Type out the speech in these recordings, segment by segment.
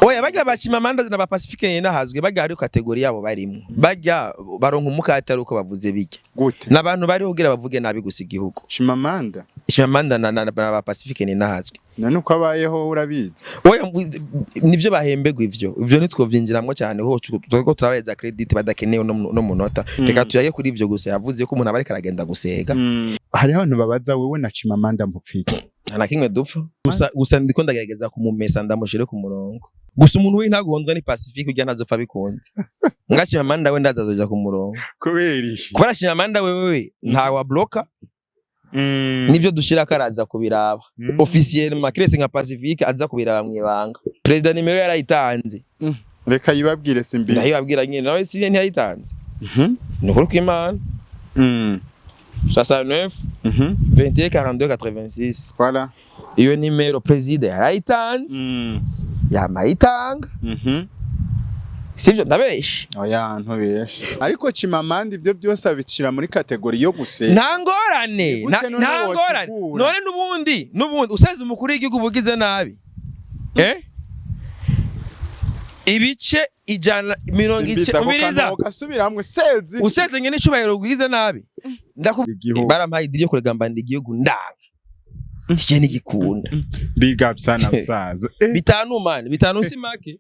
Oya, barya ba Chimamanda na ba Pacifique nahazwe, barya hari catégorie yabo barimwo. Barya baronka umukate ari uko bavuze bijya. Gute? N'abantu bari kugira bavuge nabi gusa igihugu. Chimamanda? Chimamanda na ba Pacifique ni nahazwe. None uko abayeho urabizi? Oya, nivyo bahembegwa. Ivyo ntitwovyinjiramwo cyane ho, turiko turabaheza credit badakeneye no munota. Reka tuyage kuri ivyo gusa yavuze ko umuntu aba ariko aragenda gusega. Hariho abantu babaza: wewe na Chimamanda mupfike? Nta na kimwe dupfa. Gusa ndiko ndagerageza kumumesa, ndamushire ku murongo. Gusa umuntu w'intagondwa ni Pacifique, urya ntazopfa bikunze. Nga Chimamanda we ndazazoja ku murongo. Kubera iki? Kubera Chimamanda wewe nta wa bloka, nivyo dushira araza kubiraba officiellement, kiretse nka Pacifique aza kubiraba mwibanga. President nimero yarayitanze. Reka yibabwire, simbi. Ndayibabwira nyine, nawe si ntiyayitanze? Ni ukuri kw'Imana. 69 21 42 86. Voilà. Iyo nimero president yarayitanze, yamayitanga. Sivyo, ndabeshe? Oya, ntubeshe, ariko Chimamanda ibyo byose abicira muri catégorie yo guseka. Nta ngorane. Ni gute none Nta ngorane. wosigura? None n'ubundi useze umukuru w'igihugu bugize nabi, ibice ijana mirongo Simbizi, ice ako umviriza. kantu gasubiramwe sezi. Useze nyene icubahiro bwize nabi, Igihugu. barampaye idiri yo kuregambanira igihugu, ndanga tije nigikunda. Big up sana, musaza. 5 mani, 5 si make.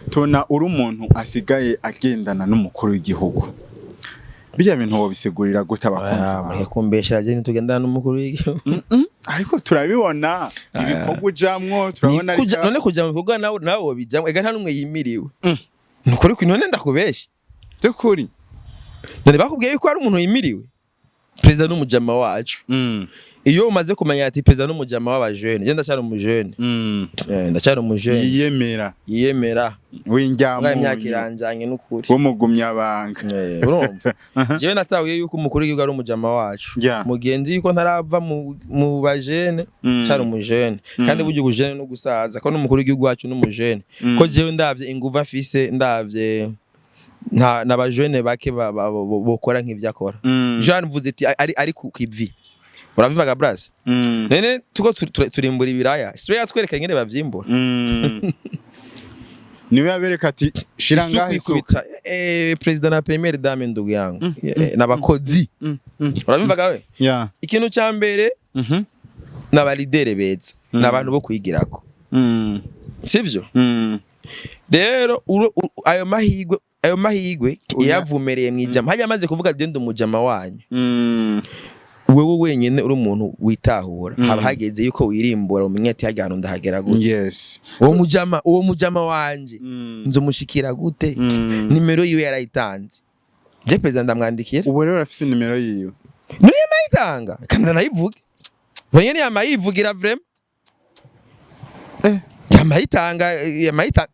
Tona uri umuntu asigaye agendana n'umukuru w'igihugu, bijya bintu wobisigurira gute abakunzi bawe? Mureke kumbeshera, je ntitugendana n'umukuru w'igihugu. Ariko turabibona ibikorwa ujamwo, turabona. None kuja mu bikorwa nawe wobijamwo? Ega nta n'umwe yimiriwe. Nukuri ko none ndakubeshe? By'ukuri. None bakubwiye yuko hari umuntu yimiriwe? Perezida n'umujama wacu. Iyo umaze kumenya ati perezida n'umujama w'abajene, je ndacyari umujene. Ndacyari umujene. Yiyemera. Yiyemera. Ngaho imyaka W'injyamunyu. iranjanye n'ukuri. W'umugumyabanga. Urumva, jewe natahuye yuko umukuru w'igihugu ari umujama wacu. Mugenzi yuko ntarava mu bajene, cyari umujene. Kandi burya ubujene no gusaza ko n'umukuru w'igihugu wacu n'umujene. Ko jewe ndavye inguvu afise, ndavye nta n'abajene bake bokora nk'ivyo akora. Jean mvuze ati ari ku kivi, urabivaga bras. None tuko turimbura ibiraya, sibe yatwereka ingene bavyimbura. Niwe yabereka ati shira Isuku ngaho isuka. Ikubita president na première dame, ndugu yangu, n'abakozi. Urabivaga we? Yeah. Ikintu ca mbere, n'abalidere beza, n'abantu bo kwigirako. Sivyo? Rero ayo mahigwe yavumereye mu ijama hajya amaze kuvuga ati ndi umujama wanyu. Wewe wenyine uri umuntu witahura, haba hageze yuko wirimbura, umenye ati hajya hantu ndahagera gute? Uwo mujama wanje nzomushikira gute? Nimero yiwe yarayitanze, je president ndamwandikira. Ubu rero urafise nimero yiwe? Niyo yamayitanga kandi ndanayivuge wenyine, yamayivugira vraiment. Yamayitanga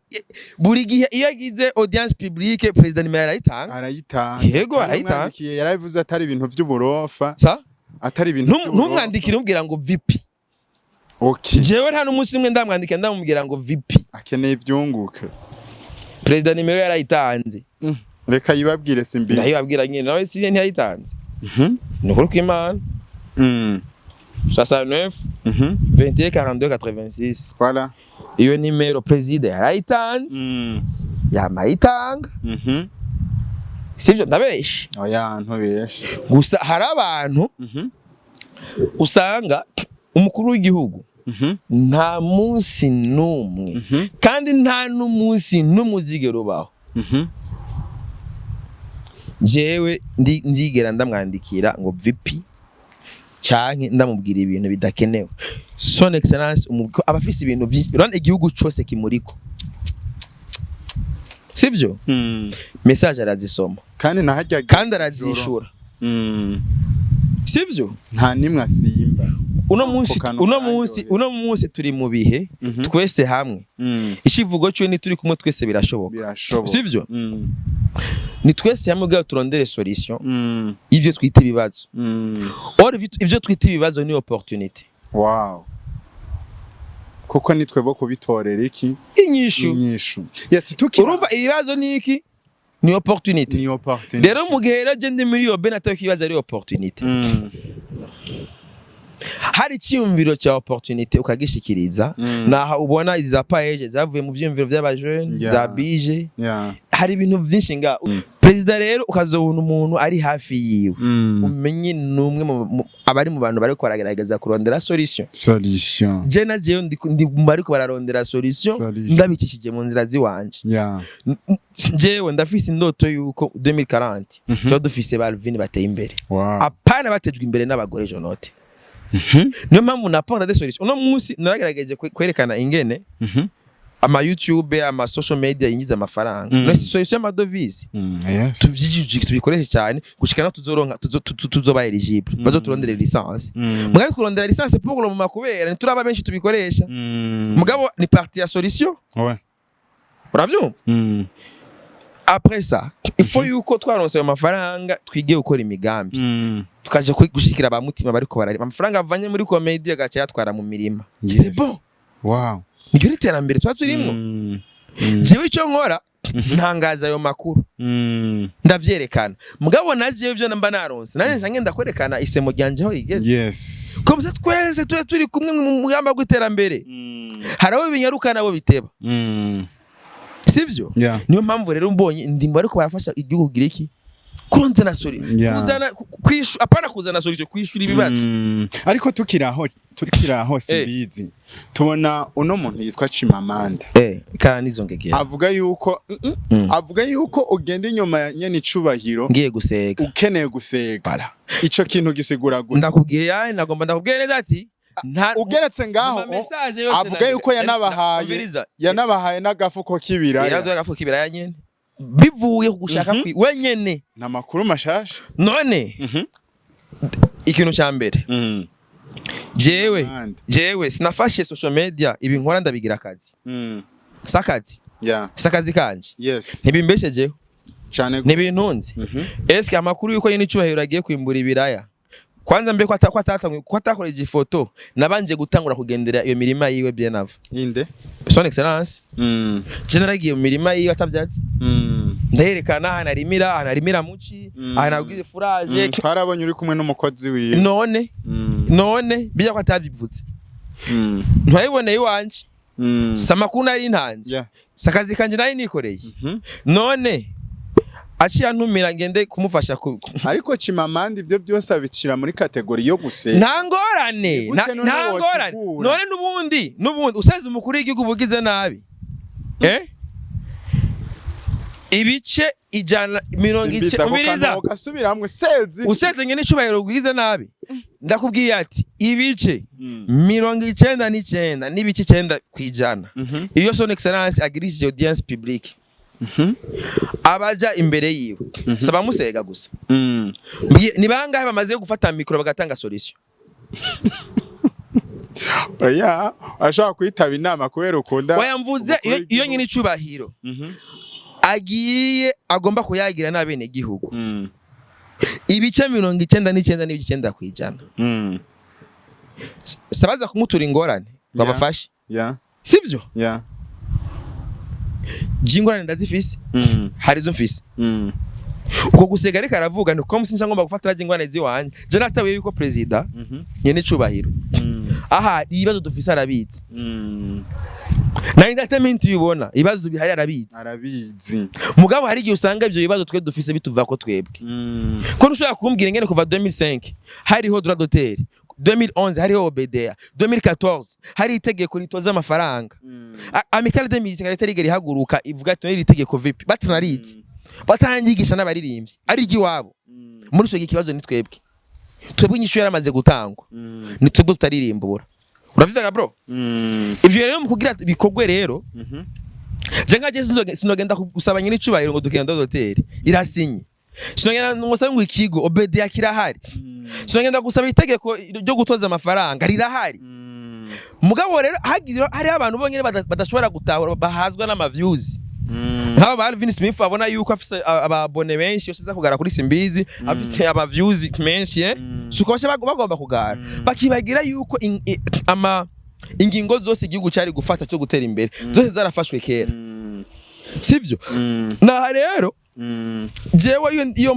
buri gihe iyo agize audience publique, president nimero yarayitanga. Arayitanga? Yego, arayitanga. Yaramwandikiye, yarabivuze atari ibintu vy'uburofa. Sa? Atari ibintu vy'uburofa. Ntumwandikire umubwira ngo VP. Jewe nta n'umunsi nimwe ndamwandikira ndamubwira ngo VP. Akeneye ivyunguke. Perezida nimero yarayitanze. Reka yibabwire, simbi. Ndayibabwira nyine, nawe si ntiyayitanze? Ni ukuri kw'Imana. 69 21 42 86. Voilà. Iyo nimero perezida yarayitanze, yamayitanga. Sivyo, ndabeshe? Oya, ntubeshe. Gusa hari abantu usanga umukuru w'igihugu nta munsi n'umwe, kandi nta n'umunsi n'umwe uzigera ubaho jewe ndi nzigera ndamwandikira ngo VP canke ndamubwira ibintu bidakenewe. Son Excellence aba afise ibintu vyinshi, urabona igihugu cose kimuriko, sivyo? Message arazisoma. Kandi nahajya. Kandi arazishura. Sivyo? Nta nimwe asimba. Uno Ako munsi kantu uno munsi kararyoheye. uno munsi turi mu bihe twese hamwe. Icivugo cyo ni turi kumwe twese, birashoboka. Birashoboka. Sivyo? Ni twese hamwe kugira turondere solution y'ivyo twita ibibazo. Or ivyo twita ibibazo ni opportunity. Wow, kuko nitwe bo kubitorera iki? Inyishu. Inyishu, yes, tukira. Urumva, ibibazo ni iki? Ni opportunity. Ni opportunity. Rero mu gihe rero je ndi muri iyo ben atari ibibazo ari opportunity. Hari icyiyumviro cya opportunité ukagishikiriza. Naha ubona izi za PAEEJ zavuye mu vyiyumviro by'abajene, za bije. Hari ibintu vyinshi nga perezida rero ukazobona umuntu ari hafi yiwe, umenye n'umwe abari mu bantu bariko baragerageza kurondera solution. Solution. Je na jewe ndi mu bariko bararondera solution, Solution. ndabicishije mu nzira ziwanje. Jewe ndafise indoto yuko 2040 tuba dufise ba Alvin bateye imbere, apana batejwe imbere n'abagore jonote. Niyo mpamvu napporta des solutions. Uno munsi naragerageje kwerekana ingene ama YouTube, ama social media yinjiza amafaranga. No si solution y'amadovize? Yes. Tuvyijije, tubikoreshe cyane gushika no tuzoronka tuzoba éligible, bazoturondere licence. Mugabo kurondera licence pour le moment, kubera ntituraba benshi tubikoresha, mugabo ni partie ya solution. Urabyumva? Après ça, il faut yuko twaronse ayo mafaranga twige gukora imigambi, tukaja gushikira ba mutima bariko bararima. Amafaranga avanye muri comédie agaca yatwara mu mirima. C'est bon. Niryo ni iterambere tuba turimwo. Jewe icyo nkora, ntangaza ayo makuru, ndavyerekana. Mugabo na jewe ivyo mba naronse, nanjye nca ngenda kwerekana isemo ryanje aho rigeze. Comme ça twese tube turi kumwe mu mugamba w'iterambere. Hari abo binyaruka nabo biteba, sivyo? Yeah. Niyo mpamvu rero mbonye ndimbo ariko barafasha igihugu kugira iki, kurondera solution, kuzana apana kuzana solution, kwishura ibibazo. Ariko tukiri aho, simbizi, tubona uno muntu yitwa Chimamanda. Kana nizo ngegera. Avuga yuko avuga yuko ugenda inyuma ya nyene icubahiro Ngiye gusega. ukeneye gusega. Voilà. Ico kintu gisigura gute? Ndakubwiye yaye, nagomba ndakubwiye neza ati nta Ugeretse ngaho, mu ma message yose avuga yuko yanabahaye Umviriza. yanabahaye n'agafuko k'ibiraya. Yaraduhaye agafuko k'ibiraya nyene bivuye ku gushaka kwi wenyene. Ni amakuru mashasha. None ikintu cya mbere, jewe Chimamanda. jewe sinafashe social media, ibi nkora ndabigira akazi. Sakazi, sakazi kanje. Ntibimbeshejeho? Cane. Ntibintunze? Eske amakuru yuko nyine icubahiro agiye kwimbura ibiraya, kwanza mbe ko atakoreje ifoto, nabanje gutangura kugendera iyo mirima yiwe bien avant? Inde? Son Excellence. Je naragiye mu mirima yiwe atavyatsi, ndayerekana ahantu arimira, ahantu arimira muci, ahantu agize fourrage. Twarabonye uri kumwe n'umukozi wiwe. None none bijya ko atabivuze, ntwayiboneye iwanje? Si amakuru nari ntanze? Si akazi kanje nari nikoreye? None aciye antumira ngende kumufasha Ariko Chimamanda ibyo byose abicira muri catégorie yo guseka. Nta ngorane. Ni gute none Nta ngorane. wosigura? None n'ubundi useze umukuru w'igihugu bugize nabi, ibice ijana mirongo Simbizi ice ako umviriza. kantu gasubiramwe sezi. Useze ngene icubahiro bwize nabi, ndakubwiye ati ibice 99.9%, iyo Son Excellence agirishije audience publique, abaja imbere yiwe saba musega gusa. Ni bangahe bamaze gufata micro bagatanga solution? Oya, ashobora kwitaba inama kubera ukunda Oya, mvuze umukuru iyo w'igihugu. nyine icubahiro agiye agomba kuyagira n'abene gihugu, ibice 99.9%, sabaza kumutura ingorane babafashe, sivyo? Yeah. Je ingorane ndazifise, hari izo mfise. Uko gusega ariko aravuga ni uko musinja ngomba gufata raje ingorane ziwanje. Je natabuye yuko president nyene icubahiro aha ibibazo dufise arabizi, na entertainment ubona ibibazo bihari arabizi. Arabizi. Mugabo hari igihe usanga ivyo bibazo twe dufise bituva ko twebwe, ko ntushobora kumbwira ingene kuva 2005 hariho droit d'auteur, 2011 hariho OBDA, 2014 hari itegeko ritoza amafaranga. Amicale des musiciens itarigera ihaguruka ivuga ati iri tegeko vipi, batanarizi, bataranyigisha n'abaririmbyi ari iry'iwabo. Muri ico gihe ikibazo ni twebwe, twebwe inyishu yaramaze gutangwa, ni twebwe tutaririmbura. Uravyumva bro? Ivyo rero mu kugira bikorwe rero, je nka je sinogenda gusaba nyine icubahiro ngo dukenda d'auteur irasinye, sinogenda ngo sabe ngo ikigo OBDA kirahari, sinogenda gusaba itegeko ryo gutoza amafaranga rirahari. Mugabo rero hagira hariho abantu bonyene badashobora gutahura, bahazwa n'ama views, nk'abo ba Alvin Smith abona yuko afise ababone benshi yose aza kugara kuri Simbizi, afise aba views menshi, suko basha bagomba kugara, bakibagira yuko ama ingingo zose igihugu cyari gufata cyo gutera imbere zose zarafashwe kera, sivyo? Naha rero Jewe iyo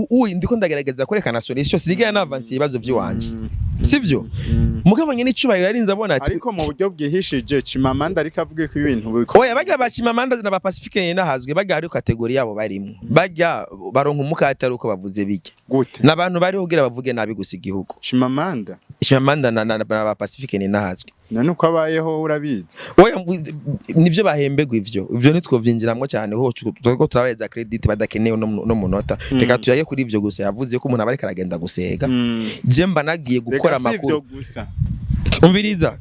uyi ndiko ndagerageza kwerekana solution, sinigera navansa ibibazo by'iwanje, sivyo? Mugabo nyene icubahiro yarinze abona ati Ariko mu buryo bwihishije Chimamanda ariko avuga ko ibintu biko Oya, barya ba Chimamanda na ba Pacifique nahazwe, barya hari catégorie yabo barimwo, barya baronka umukate ari uko bavuze bijya. Gute? N'abantu bariho kugira bavuge nabi gusa igihugu. Chimamanda? Chimamanda na ba Pacifique ni nahazwe. None uko abayeho urabizi? Oya, nivyo bahembegwa, ivyo ntitwovyinjiramwo cyane ho, turiko turabaheza credit badakenewe no munota. Reka tuyage kuri ivyo gusa. Yavuze ko umuntu aba ariko aragenda gusega, je mba nagiye gukora Reka si ivyo amakuru. gusa. Umviriza,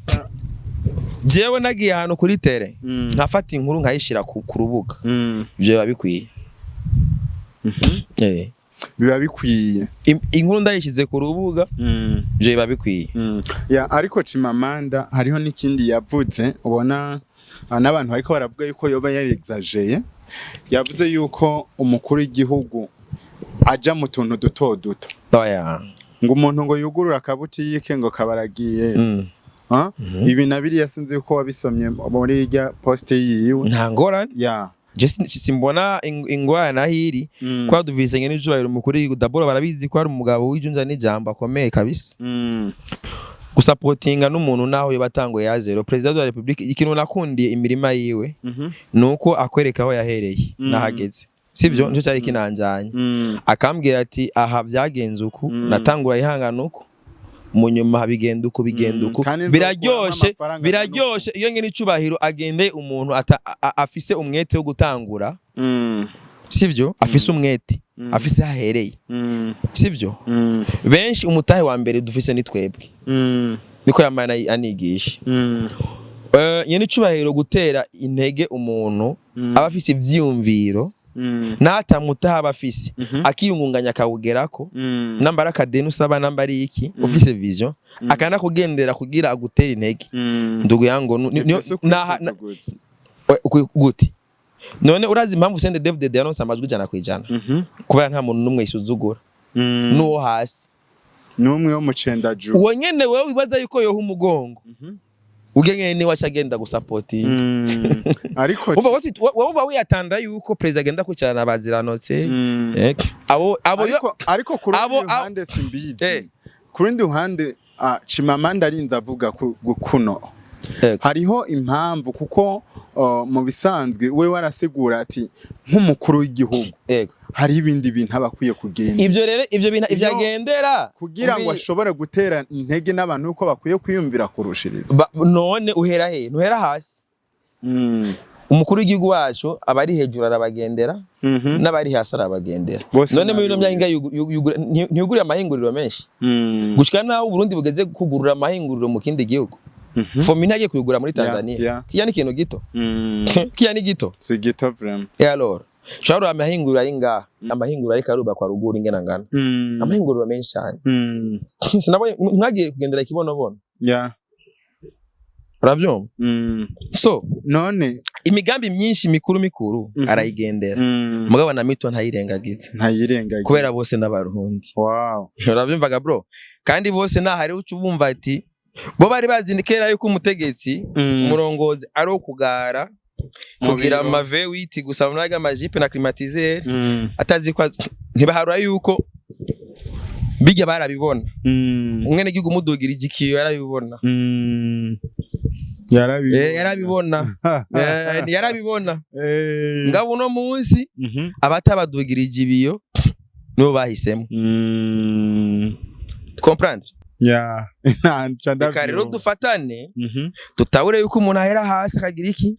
jewe nagiye ahantu kuri terrain, nkafata inkuru nkayishira ku rubuga, ivyo biba bikwiye. Biba bikwiye. Inkuru ndayishyize ku rubuga, ivyo biba bikwiye. Ya, ariko Chimamanda hariho n'ikindi yavuze, ubona n'abantu bariko baravuga yuko yoba yarexageye. Yavuze yuko umukuru w'igihugu aja mu tuntu duto duto, Oya. ngo umuntu ngo yugurura akabutike ngo kabaragiye. Ha? Ibi na biriya, sinzi yuko wabisomye muri irya poste yiwe. Nta ngorane. Ya. Je simbona ingorane aho iri. Kwa duvise ngene icubahiro umukuru w'igihugu, d'abord barabizi ko ari umugabo w'ijunja n'ijambo akomeye kabisa. Gusapotinga n'umuntu naho yoba atanguye ya zéro, président de la République, ikintu nakundiye imirima yiwe nuko akwereka aho yahereye nahageze, sivyo? Nico cyari kinanjanye. Akambwira ati: "Aha byagenze uku, natangura ihangana uku, mu nyuma bigenda uku, bigenda uku." Kandi nzokuramo Biraryoshe. amafaranga. Biraryoshe iyo ngene icubahiro agendeye umuntu afise umwete wo gutangura, sivyo? Afise umwete, afise ahereye, sivyo? Benshi umutahe wa mbere dufise ni twebwe, niko yamana anigisha. Nyene icubahiro gutera intege umuntu aba afise ivyiyumviro, n'atamutaha aba afise, akiyungunganya akawugerako, namba ari akadeni usaba, namba ari iki, ufise vision akanakugendera kugira agutere intege. Ndugu yangu, gute none? Urazi impamvu CNDD-FDD yaronse amajwi 100%? Kubera nta muntu n'umwe yisuzugura, n'uwo hasi. N'umwe wo mu Cendajuru. Uwo nyene wewe wibaza yuko yoha umugongo, ubwe nyene niwe aca agenda gusapotinga. Ariko Umva, wowe uba wiyatanda yuko perezida agenda kwicarana baziranotse. Abo yo Ariko ku rundi ruhande, simbizi, ku rundi ruhande, Chimamanda arinze avuga kuno, hariho impamvu, kuko mu bisanzwe we warasigura ati nk'umukuru w'igihugu hariho ibindi bintu aba akwiye kugenda. Ivyo rero, ivyo bintu ivyo agendera kugira ngo ashobore gutera intege n'abantu yuko bakwiye kwiyumvira kurushiriza. None uhera he? Ntuhera hasi. Umukuru w'igihugu wacu abari hejuru arabagendera, n'abari hasi arabagendera. Bose None muri ino nabi. myanya ntiyugurira amahinguriro menshi, gushika naho Uburundi bugeze kugurura amahinguriro mu kindi gihugu. FOMI ntagiye kuyugura muri Tanzania? Kiya ni ikintu gito? Kiya ni gito? Si gito vraiment. Et alors ushobora amahinguriro ari ngaha, amahinguriro ariko arubakwa ruguru ingena ngana, amahinguriro menshi cyane. Sinabonye mwagiye kugendera ikibonobono? Urabyumva? So None imigambi myinshi mikuru mikuru arayigendera, mugabo na mito ntayirengagiza. Ntayirengagiza. Kubera bose n'Abarundi. Urabyumvaga bro? Kandi bose nahari uca ubumva ati bo bari bazi kera yuko umutegetsi, umurongozi ari uwo kugara Mu kugira biro. ama V8 gusa muri amajipe na climatiseur, atazi ko ntibaharura yuko bijya barabibona. Umwene gihugu umudugira igikiyo yarabibona. Yarabibona. Yarabibona. Yarabibona. Ngabo uno munsi abatabadugirije ibiyo nibo bahisemo. Comprendre? Yeah. Nca Reka rero ndavyumva. dufatane, tutahure yuko umuntu ahera hasi akagira iki?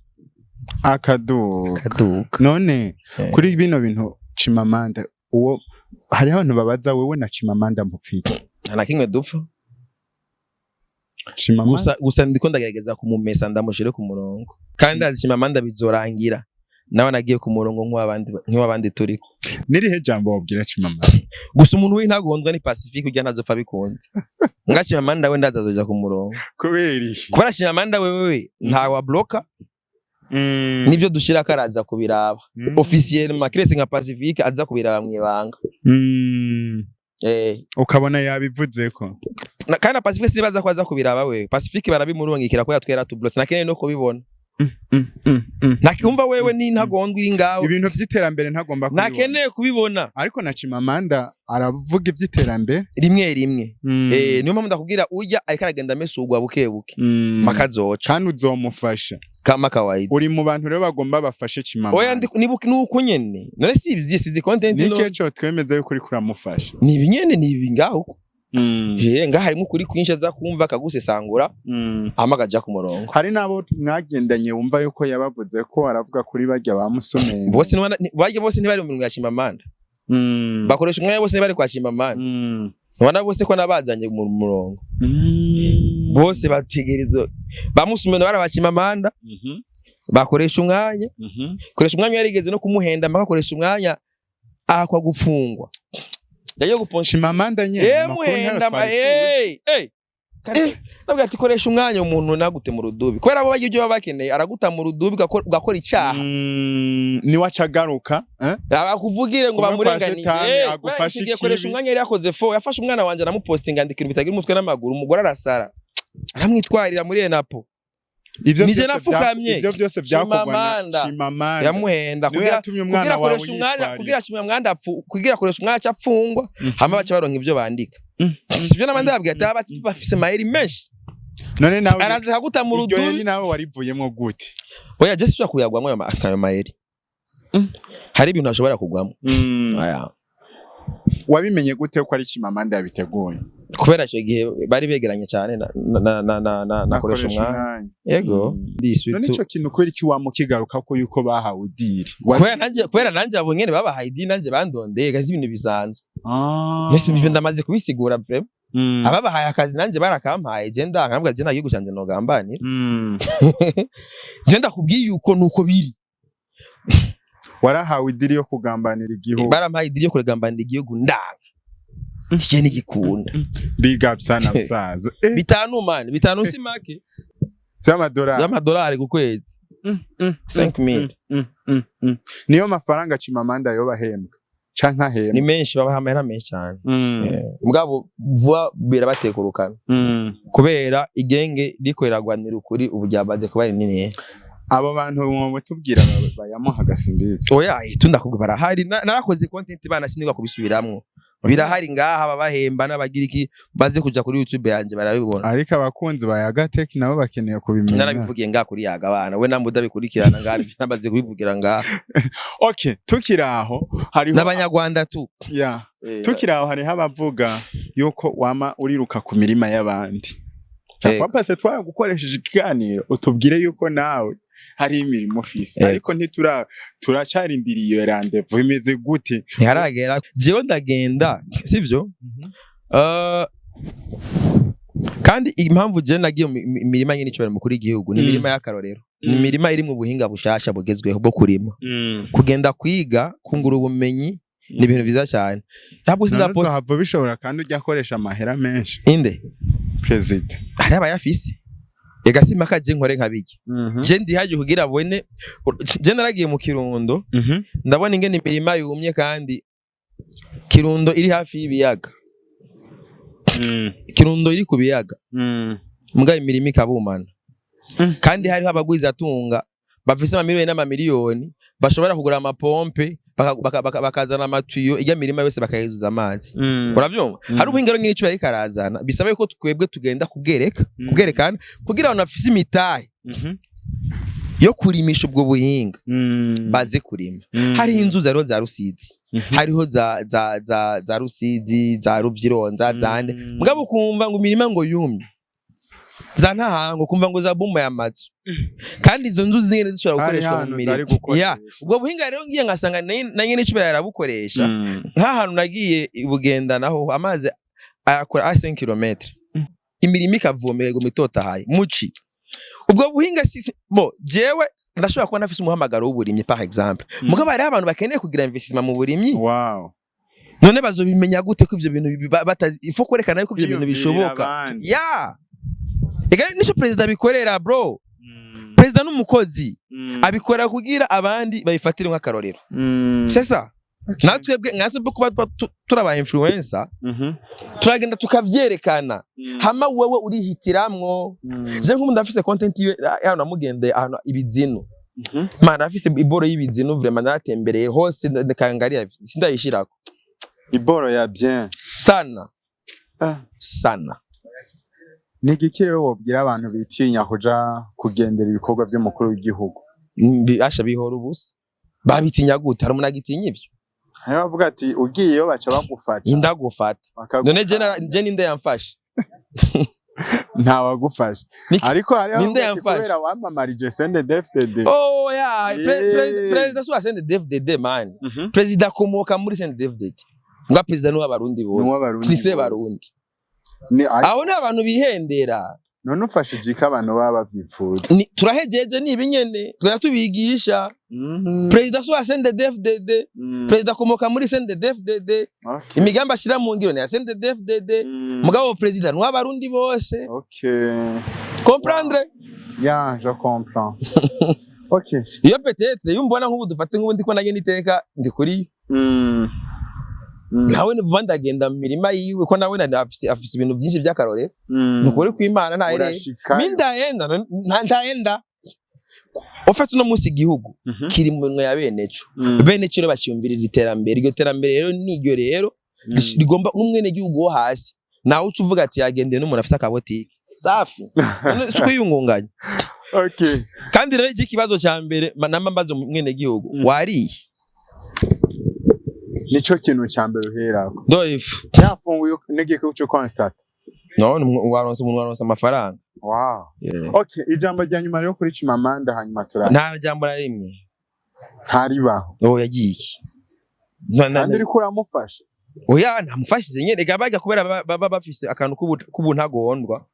Akaduka. Kaduka. None kuri bino bintu Chimamanda, uwo hariho abantu babaza: wewe na Chimamanda mupfiki? Nta na kimwe dupfa. Chimamanda. Gusa ndiko ndagerageza kumumesa ndamushire ku murongo, kandi azi Chimamanda bizorangira nawe nagiye ku murongo nk'uwabandi turiko. Nirihe jambo wabwira Chimamanda? Gusa umuntu w'intagondwa ni Pacifique, ujya ntazopfa bikunze. Nga Chimamanda we ndazazoja ku murongo. Kubera iki? Kubera Chimamanda wewe nta wa bloka, nivyo dushira karaza kubiraba officiellement, kiretse nka Pacifique aza kubiraba mwibanga. Ukabona yabivuzeko. Kandi na Pacifique sinibaza ko aza kubiraba. We Pacifique barabimurungikira ko yatwera tublose nakeneye no kubibona. Ntakumva wewe ni ntagondwa iri ngaho. Ibintu vy'iterambere ntagomba kubibona. Ntakeneye kubibona. Ariko na Chimamanda aravuga ivy'iterambere. Rimwe rimwe. Niyo mpamvu ndakubwira, urya ariko aragenda amesugwa buke buke, makazoca. Kandi uzomufasha. Kama kawaida. Uri mu bantu rero bagomba bafashe Chimamanda. Oya, nibuka nuko nyene, none si ibi sizi content no. Niki cyo twemeza yuko uriko uramufasha? Ni ibi nyene, ni ibi ngaho uko. Ngaha harimo ukuri kwinshi aza kumva akagusesangura, hama akaja ku murongo. Hari n'abo mwagendanye wumva yuko yabavuze ko aravuga kuri barya ba Musumeni? Bose barya bose ntibari mu mirongo ya Chimamanda. Bakoresha umwanya, bose ntibari kwa Chimamanda. Ntubona bose ko nabazanye mu murongo? Bose bategerezwa, ba Musumeni bari aba Chimamanda. Bakoresha umwanya. Koresha umwanya yarigeze no kumuhenda, mpaka akoresha umwanya akwa gufungwa, yagiye guponsa. Chimamanda nyene? Amakuru ntayo muhenda twari tuzi. Eh, ndavuga ati koresha umwanya umuntu nagute mu rudubi, kubera abo bagira ibyo baba bakeneye, araguta mu rudubi ugakora icyaha. Niwe aca agaruka, eh? Abakuvugire ngo Kumwe kwa bamurenganiye. shetani, agufashe Kubera koresha ikibi. umwanya yari yakoze fo, yafashe umwana wanje aramupostinga, andika ibintu bitagira umutwe n'amaguru, umugore arasara, aramwitwarira muri ENAPO. Ivyo Nije byose nafukamye. Ivyo byose byakorwa na Chimamanda. Chimamanda. Yamuhenda Niwe kugira yatumye umwana kugira wawe akoresha umwanya yitwarira. kugira Chimamanda apfu, kugira akoresha umwanya apfungwa, hama baca baronka ivyo bandika. Sivyo n'abandi babwira ati aba bafise mayeri menshi. None nawe Araza akaguta mu iryo yeri rudubi. nawe warivuyemo gute? Oya, je sinshobora kuyagwamwo ayo mayeri. Hari ibintu ashobora kugwamo. Oya. Wabimenye gute ko ari Chimamanda yabiteguye? Kubera icyo gihe bari begeranye cyane na nakoresha umwanya, yego. Ndi None surtout ico kintu kubera iki wamukigaruka ko yuko bahawe deal? Kubera nanje abo nyene babahaye idini, nanje bandondeye kazi, ibintu bisanzwe. Mbese ivyo ndamaze kubisigura vraiment. Ababahaye akazi nanje barakampaye, je ndanga, nkavuga je nta gihugu canje nogambanira. Je ndakubwiye uko nuko biri. Warahawe i deal yo kugambanira igihugu? Barampaye i deal yo kugambanira igihugu, ndanga, je nigikunda. Big up sana, musaza. 5 man, 5 si make. Vy'amadolari? Y'amadolari ku kwezi, 5000. Niyo mafaranga Chimamanda yoba ahembwa canke ahembwa? Ni menshi, babaha amahera menshi cyane. Mugabo vuba birabatekurukana, kubera igenge riko riragwanira ukuri ubu ryamaze kuba rinini. Abo bantu mutubwira bayamuha gasimbizi? Oya, itu ndakubwira barahari. Narakoze content bana, sinigwa kubisubiramwo, birahari ngaha, babahemba n'abagira iki, baze kuja kuri YouTube yanje barabibona. Ariko abakunzi ba Yagatech nabo bakeneye kubimenya. Narabivugiye ngaha kuri Yaga bana, we namwe udabikurikirana ngaha, namaze kubivugira ngaha. Okay, tukiri aho hariho N'abanyarwanda tu. Ya, tukiri aho hariho abavuga yuko wama uriruka ku mirima y'abandi. Pase twaragukoresheje ikiganiro utubwire yuko nawe hari imirimo ufise, ariko ntitura turacarindiriye iyo rendez-vous, imeze gute? Ntiharagera, jewe ndagenda, sivyo? Kandi impamvu je nagiye mu mirima nyine icobera mukuru w'igihugu ni imirima y'akarorero, ni imirima iri mu buhinga bushasha bugezweho bwo kurima. Kugenda kwiga kungura ubumenyi ni ibintu byiza cyane, ntabwo None sindapost. uzohava bishobora kandi ujya akoresha amahera menshi? Inde? Perezida. Hari abayafise ega, simpaka je nkore nkabijya, je ndihaje kugira abone. Je naragiye mu Kirundo, ndabona ingene imirima yumye, kandi Kirundo iri hafi y'ibiyaga, Kirundo iri ku biyaga, mugabo imirima ikabumana. Kandi hariho abagwizatunga bafise amamiliyoni n'amamiliyoni bashobora kugura amapompe, bakazana amatuyo, ijya mirima yose bakayizuza amazi. Urabyumva? Hari ubuhinga rero nyine icyo yariko arazana, bisaba yuko twebwe tugenda kubwereka, kubwerekana, kugira abantu bafise imitahe yo kurimisha ubwo buhinga baze kurima. Hariho inzuzi, hariho za Rusizi, hariho za Rusizi, za Ruvyironza, zande, mugabo ukumva ngo imirima ngo yumye, za Ntahango ukumva ngo za bomoye amazu, kandi izo nzuzi zingene zishobora Hari gukoreshwa mu ahantu mirima. zari gukoreshwa. Ya, ubwo buhinga rero ngiye ngasanga na nyene icyo yarabukoresha. Nk'ahantu nagiye i Bugenda naho amazi ayakora a 5 km, imirima ikavomera iguma itotahaye muci. Ubwo buhinga bo jewe ndashobora kuba nafise umuhamagaro w'uburimyi par exemple, mugabo hariho abantu bakeneye kugira investissement mu burimyi. None bazobimenya gute ko ivyo bintu il faut kwerekana yuko ivyo bintu Kwiyumvirira bishoboka. Abandi. Ya, ega nico perezida abikorera, bro. Perezida n'umukozi, abikora kugira abandi babifatire nk'akarorero. C'est ça. Natwebwe nkatwe kuba turi aba influencer, turagenda tukavyerekana, hama wewe urihitiramwo. Je nk'ubu ndafise content yiwe hano, namugendeye ahantu ibizinu. Mana, afise iboro y'ibizinu, vraiment naratembereye hose, ndakangariya sindayishirako. Iboro ya bien. Sana. Sana. Ni igiki rero wobwira abantu bitinya kuja kugendera ibikorwa vy'umukuru w'igihugu? Asha, bihora ubusa. Babitinya gute? Hari umuntu agitinya ivyo? Hariho bavuga ati ugiyeyo baca bagufata. Indagufata. None je ninde yamfashe? Ntawagufashe. Ariko hariho Ninde abavuga ati yamfashe? kubera wamamarije CNDD-FDD. Oh yeah, perezida si wa CNDD-FDD, man. Perezida akomoka muri CNDD-FDD. Nga perezida ni uw'Abarundi bose. Ni uw'Abarundi Twise bose. Barundi. Ni Abo ni abantu bihendera. None ufashije iki abantu baba bavyipfuza? Turahejeje, ni ibinyene tugenda tubigisha. Perezida si uwa CNDD-FDD. Perezida akomoka muri CNDD-FDD. Imigambi ashira mu ngiro ni ya CNDD-FDD. Mugabo perezida ni uw'Abarundi bose. Comprendre? Yeah, je comprends. Okay. Iyo peut-être iyo mbona nk'ubu, dufate nk'ubu ndiko nagenda iteka ndi kuri nawe, vuba ndagenda mu mirima yiwe, ko nawe afise ibintu byinshi by'akarorero. Ni ukuri kw'Imana, nta herere. Urashikayo. Mi ndaenda, ndaenda. Ufata uno munsi igihugu kiri mu minwe ya beneco. Beneco rero bashyumvirira iterambere. Iryo terambere rero niryo rero rigomba n'umwenegihugu wo hasi. Nawe uca uvuga ati yagendeye n'umuntu afise akabotike safi. None si kwiyungunganya? Kandi rero iki kibazo cya mbere namba mbaza umwenegihugu: wariye? Nico kintu ca mbere uherako. Ndoifu. Yafunguye n'igiki uco constat? No, waronse umuntu, waronse amafaranga. Yeah. Okay, ijambo rya nyuma rero kuri Chimamanda, hanyuma turara. Nta jambo na rimwe. Ntaribaho. Oh, yagiye. Kandi uriko uramufasha. Oya, ntamufashije nyene. Reka bajya kubera baba bafise akantu k'ubuntagondwa,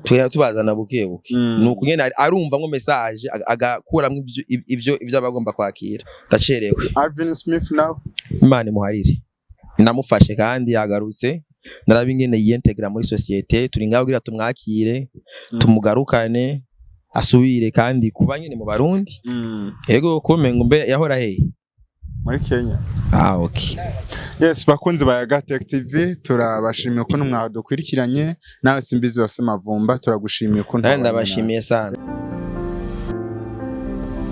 tuya tubazana buke buke. Nuko nyene arumva nko message agakuramwo ivyo aba agomba kwakira. Ndacerewe. Alvin Smith nawe? Imana imuharire, namufashe kandi yagarutse. Naraba ingene yiyentegra muri société. Turi ngaho kugira tumwakire, tumugarukane, asubire kandi kuba nyene mu Barundi. Yego, kumengo mbe yahora hehe? Muri Kenya. Ah, okay. Yes, bakunzi ba Yaga Tech TV, turabashimiye ukuntu mwadukurikiranye. Nawe Simbizi wase Mavumba, turagushimiye ukuntu Nawe wabanye natwe. ndabashimiye sana.